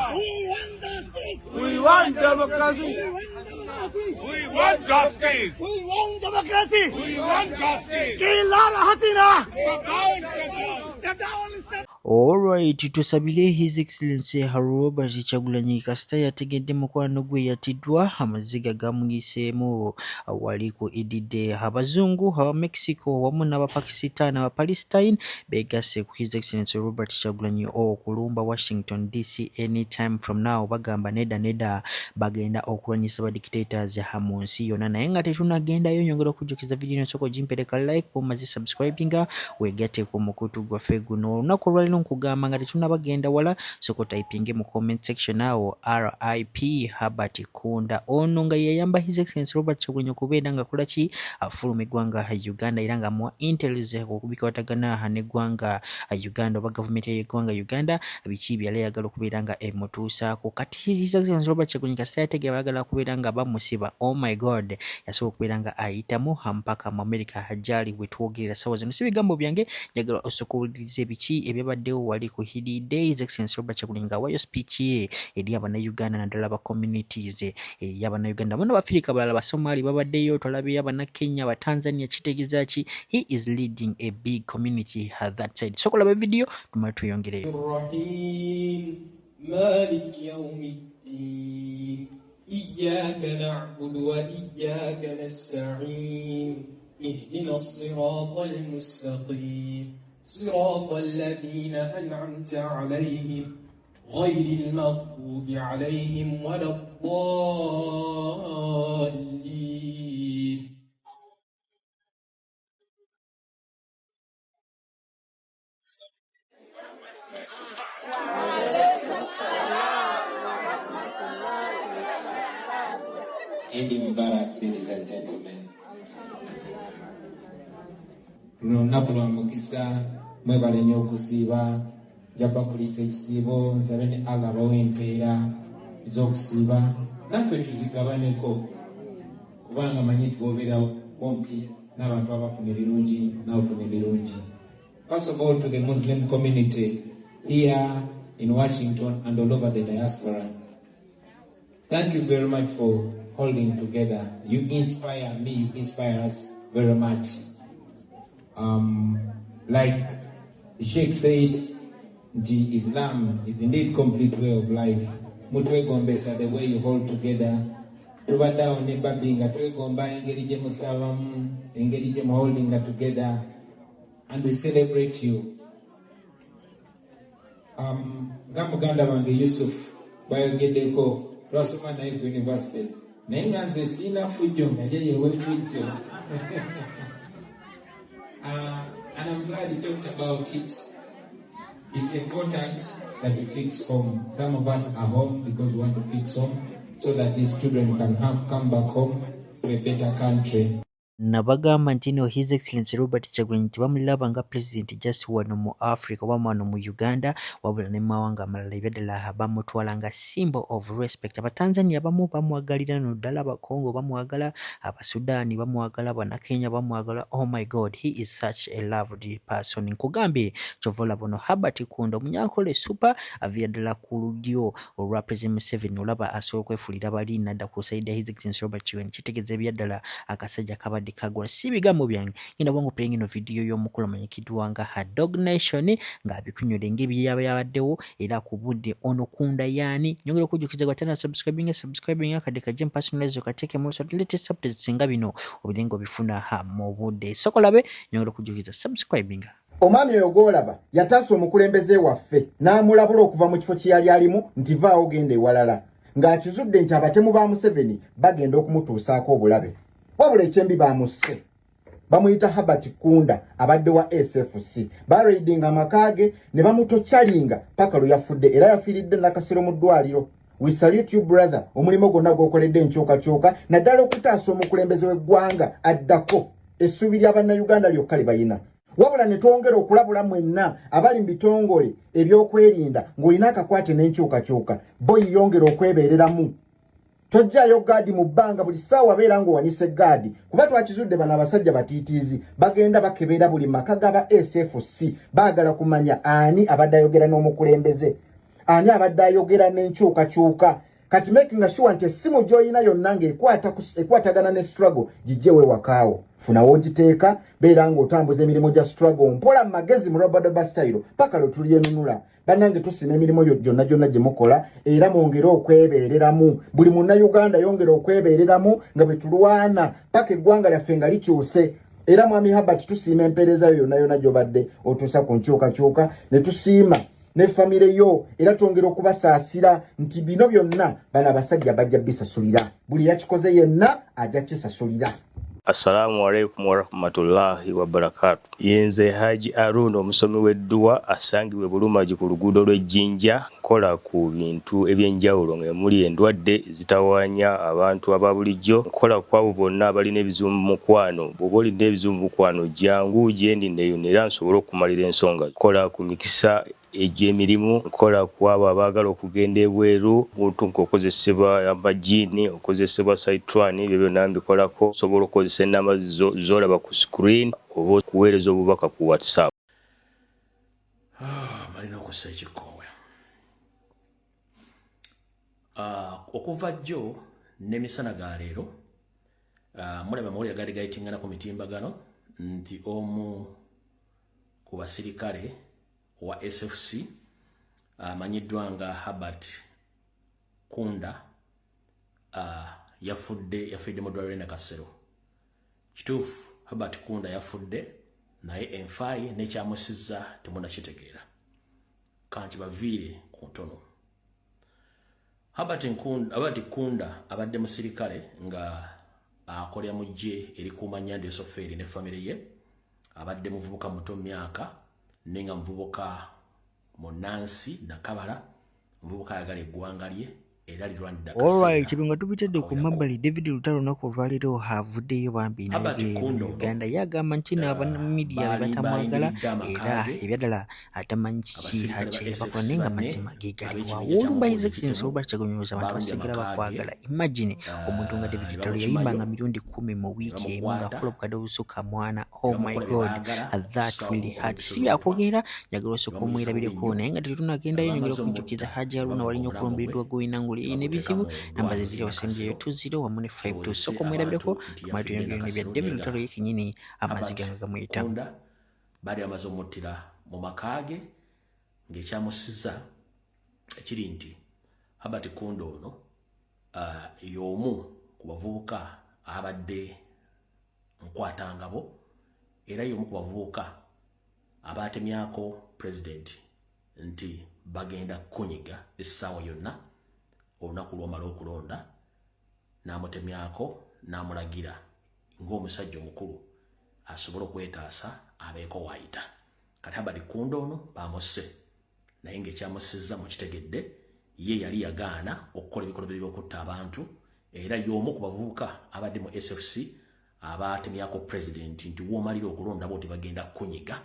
We want justice. We want democracy. We want democracy. We want justice. We want democracy. We want justice. Kill Hasina. Step down, step down. Step down, step. Alright, tusabire His Excellency Robert Kyagulanyi kasita yategedde mukwano gwe yatiddwa amaziga gamuyiseemu wali ku Eid. Abazungu aba Mexico wamu n'Abapakistan, aba Palestine begasse ku His Excellency Robert Kyagulanyi okulumba Washington DC anytime from now. Bagamba nedda nedda, bagenda okulwanyisa ba dictators mu nsi yonna. Naye nga tetunagendayo, nyongera okujjukiza video eno sooka ogimpereka like, bw'omaze subscribinga weegatte ku mukutu gwaffe guno. Olunaku olwaliro nkugamba nga tetunnabagenda wala, sooka otypinge mu comment section awo RIP Herbert Kunda, ono nga yeyamba His Excellency Robert Kyagulanyi okubeera nga akola ki, afuluma eggwanga Uganda era nga amuwa intels okubikwatagana n'eggwanga Uganda oba gavumenti y'eggwanga Uganda, biki byali ayagala okubeera nga emutuusaako. Kati His Excellency Robert Kyagulanyi kasita yategeera baagala kubeera nga bamusiba, oh my God, yasobola okubeera nga ayitamu mpaka mu America gyali wetwogerera sawa zino. Si bigambo byange, njagala osooka owulirize biki ebyabaddewo wali ku Eid Day, His Excellency Robert Kyagulanyi ng'awaayo speech ye eri Abannayuganda, naddala aba communities ey'Abannayuganda bona Abafirika balala, Abasomali babaddeyo, twalabyeyo Abannakenya, Abatanzania. Kitegeeza ki? He is leading a big community that side. Sooka olaba video tumale tweyongereyo. الرحيم مالك يوم الدين إياك نعبد وإياك نستعين اهدنا الصراط المستقيم صراط الذين أنعمت عليهم غير المغضوب عليهم ولا الضالين. Eid Mubarak, ladies and gentlemen. Luno lunaku lwa mukisa, mwebale nnyo okusiiba, nja bakulisa ekisiibo, nsabe ne Allah abawe empeera ez'okusiiba, naffe tuzigabaneko, kubanga manyi nti bw'obeera kumpi n'abantu abafuna ebirungi, nawe ofuna ebirungi. First of all, to the Muslim community here in Washington and all over the diaspora, thank you very much for holding together. You inspire me, you inspire us very much. Like the Sheikh said, the Islam is indeed complete way of life. Mutwegombesa the way you hold together. Tubadde awo ne Babi nga twegomba engeri gye musabamu, engeri gye muholdinga together, and we celebrate you. Nga muganda wange Yusuf bwayogeddeko, twasoma naye ku university, naye nga nze siina fujjo nga ye yewe fujjo. And I'm glad he talked about it. It's important that we fix home. Some of us are home because we want to fix home so that these children can come back home to a better country. Nabagamba nti no His Excellency Robert Kyagulanyi tebamulaba nga president just wano mu Africa oba wano mu Uganda, wabula ne mu mawanga amalala ebyaddala bamutwala nga symbol of respect. Abatanzania abamu bamwagalira no ddala, Abakongo bamwagala, Abasudaani bamwagala, Bannakenya bamwagala. Oh my God, he is such a loved person. Nkugambye kyova olaba ono Herbert Kunda omunyankole super aviira ddala ku lulyo olwa President Museveni, olaba asobola okwefuulira bali nadda ku side ya His Excellency Robert Kyagulanyi. Kitegeeza ebyaddala akasajja kabadde kagula. Si bigambo byange, ngenda bwangu playing eno video y'omukulu amanyikiddwa nga Dog Nation ng'abikunyula engeri yaba yabaddewo era ku budde. Ono Kunda yaani? Nyongera okujjukiza gwa subscribing, subscribing akadde kajje personalize kateeke mu latest updates nga bino obire ng'obifuna mu budde. Sokolabe, nyongera okujjukiza subscribing. Omwami oyo gw'olaba yataasa omukulembeze waffe n'amulabula okuva mu kifo kye yali alimu nti vaawo genda ewalala, ng'akizudde nti abatemu ba Museveni bagenda okumutuusaako obulabe. Wabula ekyembi bamusse. Bamuyita Herbert Kunda, abadde wa SFC. Baraidinga amaka ge ne bamutorturinga paka lwe yafudde, era yafiiridde Nakasero mu ddwaliro. We salute you, brother, omulimu gwonna gw'okoledde enkyukakyuka, naddala okutaasa omukulembeze w'eggwanga addako, essuubi ly'Abannayuganda lyokka lye bayina. Wabula ne twongera okulabula mwenna abali mu bitongole ebyokwerinda ng'olina akakwate n'enkyukakyuka, bo yiyongera okwebeereramu. Tojjaayo gaadi mu bbanga, buli ssaawa beera ng'owanisa eggaadi, kuba twakizudde bano abasajja batiitiizi bagenda bakebera buli maka g'aba SFC, baagala kumanya ani abadde ayogera n'omukulembeze. Ani abadde ayogera n'enkyukakyuka? Kati making sure nti essimu gy'olina yonna ng'ekwatagana ne struggle gijje weewakaawo, funawo ogiteeka, beera ng'otambuza emirimu gya struggle mpola mu magezi, mu rabadaba style, paka lwe tulyenunula. Bannange, tusima emirimu gyonna gyonna gye mukola, era mwongere okwebeereramu. Buli Munnayuganda yongere okwebeereramu nga bwe tulwana paka eggwanga lyaffe nga likyuse. Era Mwami Habert, tusiima empeereza yo yonna yonna gy'obadde otuusa ku nkyukakyuka, ne tusiima ne famire yo, era twongera okubasaasira nti bino byonna bano abasajja bajja bisasulira. Buli yakikoze yenna ajja kisasulira. Assalamu alaikum warahmatullahi wabarakatu. Yenze Haji Aruna, omusomi w'edduwa asangibwa e Bulumagi ku luguudo lw'Ejjinja. Nkola ku bintu ebyenjawulo ng'emuli endwadde zitawaanya abantu aba bulijjo. Nkola ku abo bonna abalina ebizibu mu mukwano. Bw'oba olina ebizibu mu mukwano, jangu gyendi neyo era nsobole okumalira ensonga. Nkola ku mikisa egy'emirimu, nkola ku abo abaagala okugenda ebweru, muntu ng'okozesebwa amajiini, okozesebwa saitwani, ebyo byonna mbikolako. Osobola okukozesa ennamba z'olaba ku screen oba okuweereza obubaka ku WhatsApp. Ah, balina okussa ekikoowe. Ah, okuva jjo n'emisana ga leero, ah, mulaba amawulire gaali gayitingana ku mitimbagano nti omu ku basirikale wa SFC amanyiddwa nga Herbert Kunda yafudde, yafudde mu ddwaliro Nakasero. Kituufu, Herbert Kunda yafudde, naye enfaayi n'ekyamusizza temunakitegeera. Kankibaviire ku ntono. Herbert Kunda abadde musirikale nga akolera mu ggye erikuuma Nyanda Esofeeri ne famire ye. Abadde muvubuka muto mu myaka, naye nga muvubuka munnansi Nakabala, muvubuka ayagala eggwanga lye era lirwanidde. Alright, ebyo nga tubitadde ku mabbali, David Lutalo olunaku olwaleero avuddeyo bambi naye mu Uganda. Ye agamba nti no abamidiya be batamwagala, era ebyaddala atamanyi kiki kyebakola, naye nga mazima ge galiwa. Olumba His Excellency Robert Kyagulanyi, abantu basigala bakwagala. Imagine omuntu nga David Lutalo yayimbanga mirundi 10 mu wiiki emu ng'akola obukadde obusukka mwana. Oh my God, that really hurts. Si byakwogerera, njagala osooka omwerabireko, naye nga tetunagendayo, nyongera okujjukiza Haji Haruna walinnya okulumbiridwa gwolina ng'oli n'ebizibu. Namba ze ziri wasembyeyo 20 wamu ne 52. Sooka omwerabireko, tumale tuyongere n'ebya David Lutalo ye kennyini, amaziga nga gamuyitamu. Baali bamaze omuttira mu maka ge, ng'ekyamusiza ekiri nti Herbert Kunda ono y'omu ku bavubuka abadde nkwatangabo, era y'omu ku bavubuka abatemyako president nti bagenda kunyiga essaawa yonna olunaku lwomala okulonda, n'amutemyako n'amulagira ng'omusajja omukulu asobole okwetaasa abeeko waayita. Kati Herbert Kunda ono bamusse, naye ng'ekyamusizza mukitegedde. Ye yali yagaana okukola ebikolobero by'okutta abantu, era y'omu ku bavubuka abadde mu SFC abatemyako president nti woomalira okulonda bo tebagenda kunyiga,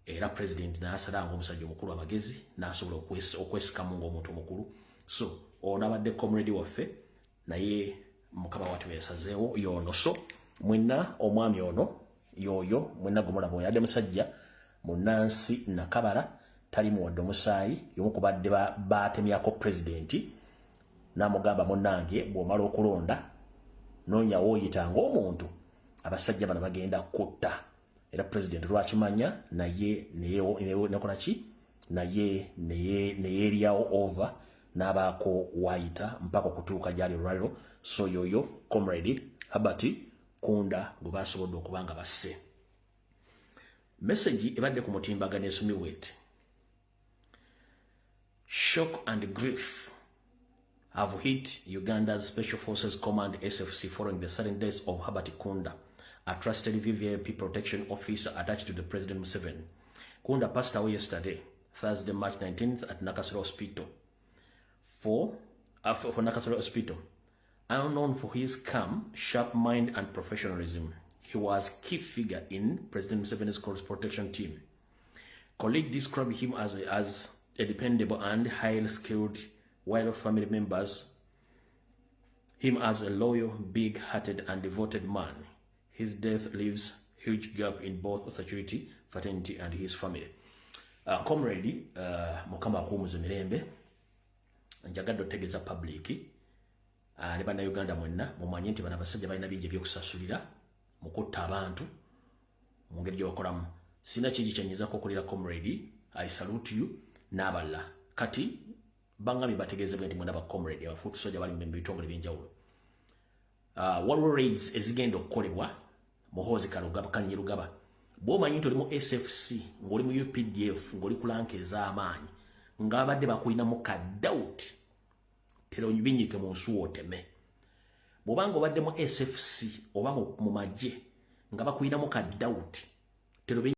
era president n'asala ng'omusajja omukulu amagezi n'asobola okwesikamu ng'omuntu omukulu. So ono abadde comrade waffe, naye Mukama wati weyasazeewo yono. So mwenna omwami ono yoyo mwenna gwemulaba oyo adde musajja munnansi Nakabala, talimu wadde omusaayi. Yomu kubadde batemyako pulezidenti n'amugamba, "Munnange, bw'omala okulonda noonyawo oyita ng'omuntu, abasajja bano bagenda kutta." Era pulezidenti lwakimanya naye nekola ki, naye neyeeryawo over n'abaako waayita mpaka okutuuka gyali olwaliro. So yoyo comrade Herbert Kunda gwe basobodde okuba nga basse. Message ebadde ku mutimbagano esomibwa eti: "Shock and grief have hit Uganda's Special Forces Command SFC following the sudden death of Herbert Kunda, a trusted VVIP protection officer attached to the President Museveni. Kunda passed away yesterday, Thursday, March 19th at Nakasero Hospital. For Nakasero Hospital. Known for his calm, sharp mind and professionalism, he was key figure in President Museveni's close protection team. Colleagues described him as a dependable and highly skilled, while family members him as a loyal, big-hearted and devoted man. His death leaves huge gap in both security fraternity and his family." Comrade, Mukama akuwumuza mirembe. Njagadde otegeeza public ne Bannayuganda mwenna, mumanye nti bano abasajja balina bingi ebyokusasulira mu kutta abantu mu ngeri gye bakolamu. Sina kingi kyenyinza kukolera comrade. I salute you n'abalala. Kati bangambye bategeezebwe nti mwena ba comrade aba foot soldier bali mu bitongole ebyenjawulo, waliwo raids ezigenda okukolebwa. Muhoozi Kainerugaba, bw'omanyi nti oli mu SFC, ng'oli mu UPDF, ng'oli ku rank ez'amaanyi, ng'abadde bakulinamu ka doubt, tera onyubinyiike mu nsuwa oteme. Bw'obanga obadde mu SFC oba mu magye nga bakulinamu ka doubt, tera.